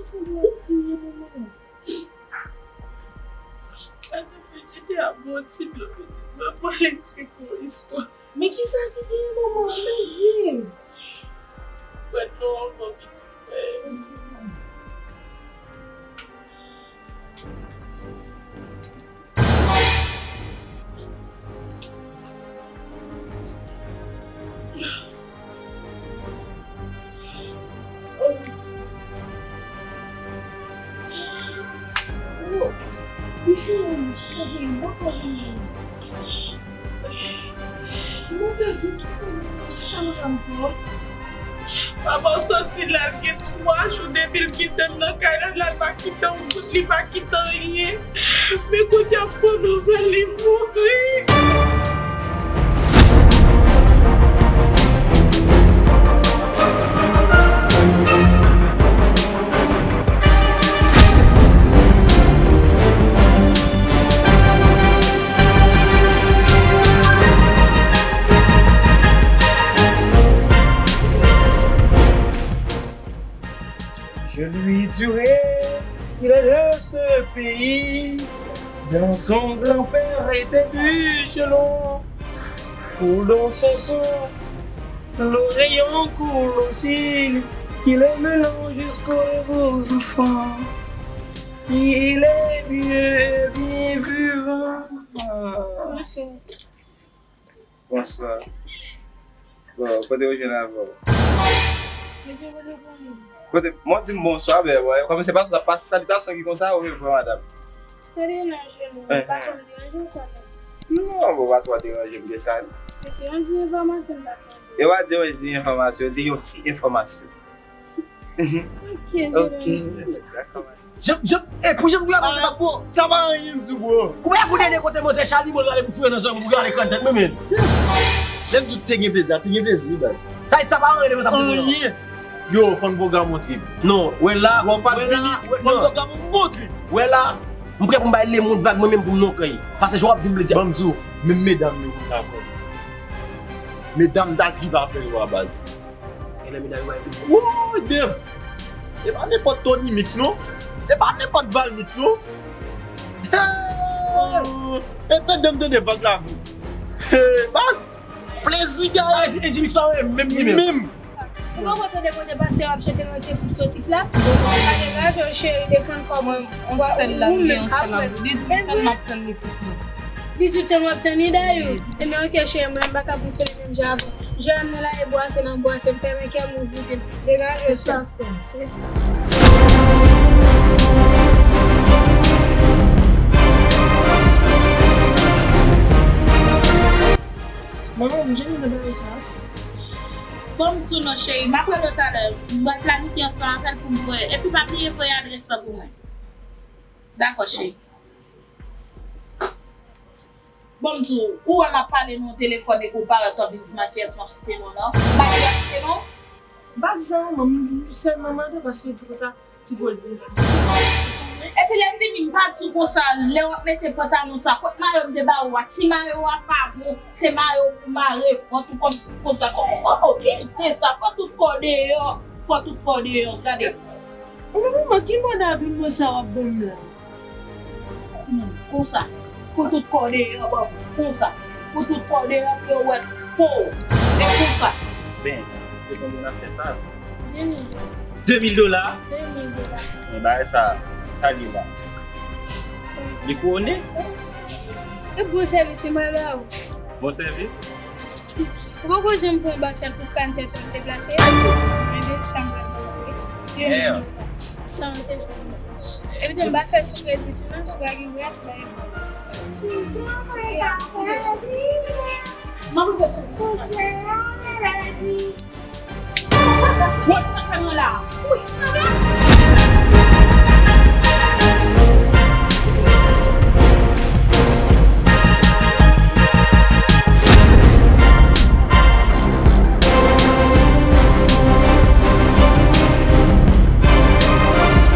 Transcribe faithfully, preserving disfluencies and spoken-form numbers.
Sanble w kriye, manman. Gade, Fiji te ap bon ti dlo pitit mwen pou l eksplike yon istwa. Men kisa ki genyen, manman? Men di m. Mwen non, anvan pitit mwen. Papa soti la, l gen twa jou depi l kite m nan kay la, la l pa kite yon goud, li pa kite anyen. Men kounye a, bon nouvèl, li mouri. Je lui dirai qu'il est de ce pays, dans son grand-père était bûcheron, coule dans son sang, l'Orient coule aussi, qu'il est melon jusqu'aux enfants, il est bien, bien vivant. Bonswa. Bon, kote w jwenn avè w? Mesye, kote w pran li? Kote, mwen di m bonswa, men, bon, kòm se pa sa, pa salitasyon ki konsa, orevwa, madanm. Tande nan jenou, pa konn deranje w kanmenm. Non, bon, pa twò deranje m ke sa, non. Ok, yon ti enfòmasyon m t ap mande. Yo pa di yon ti enfòmasyon, yo di yon ti enfòmasyon. Ok, ok, dakò. Jan, jan, e pou jan m gade, ah, bro, sa pa anyen m di w, bro. Ou pa koute de kote manzè Chani, mwen gade pou fouye nan zòn, pou gade kran tèt mwen, men. Lè m di w te gen plezi, te gen plezi, baz. Sa, sa pa anyen, sa pa anyen. Yo, fò n pwogram yon trip. Non, wè la, wè la, wè la. Fò n pwogram yon bon trip. Wè la, m prè pou m bay lemonn vag mwen menm pou m non kay. Pase jan w ap di m plezi. Ban m di w, menm medam yo konn dakò. Medam m t al trip avè yo a, baz. Genlè medam yo bay plezi. Wouy, Dave! E pa nenpòt Tony Mix, non. E pa nenpòt Val Mix, non. Hey! E tande m tande vag la, vre. Hey, baz! Plezi, guys! Ah, e di Mix pa menm, menm li menm. Menm. Ou poko tande kote pastè ap chante nan ke fout sotif la? Pa degaje w, cheri, defann kò w. Mwen, yon sèl la, m gen yon sèl la. Li di m tann m ap tann li plis non. Li di w tann w ap tann li dayou. Ebyen, ok, cheri, mwen, m pa ka fonksyone menm jan avè w. Jwè m nan la e bwase nan bwase, m fèmen kè m, ou vide m. Degaje w, cheri. Se sa. Manman, m jwenn nan bagay sa. Bon, m di w non, cheri, m ap rele w talè. M pral planifye ansanm avè l pou m voye. Epi pa bliye voye adrès lan pou mwen. Dakò, cheri. Bon, m di w, ou wè m ap pale nan yon telefòn epi w parèt w ap vin di m a kiyès m ap site non an. M pa gen dwa site non. M pa di sa, manman, m sèlman mande w paske w di konsa. Ti bòl bezwen. Epi lè fini, m pa di w konsa, lè w ap mete pantalon sa, kot mayo m te ba ou a, ti mayo a pa bon, se mayo pou mare vant ou kòm, konsa, kòm, kòm, oh, ki de sa, fò tout kò deyò, fò tout kò deyò, gade. Manman, ki mòd abime sa w ap ban m la? Hmm, konsa. Pou tout kò deyò, bòb. Konsa. Pou tout kò deyò, pou yo wè po. E konsa. Ben, se konbyen n ap fè sa? De mil dola. De mil dola? De mil dola. Men bagay sa, sa li la. Li kouwone? E bon sèvis, wi, m al ba ou. Bon sèvis? Ou poko janm pran bak chat pou kran tèt ou ap deplase? Mwen de san m pral ba ou, wi. De mil. San te san. Epi tou, m pa fè sou kredi tou non, si w pa gen gras, bay mwen. M ap rive sou kont. Woy, sa fè mwen la. Wi.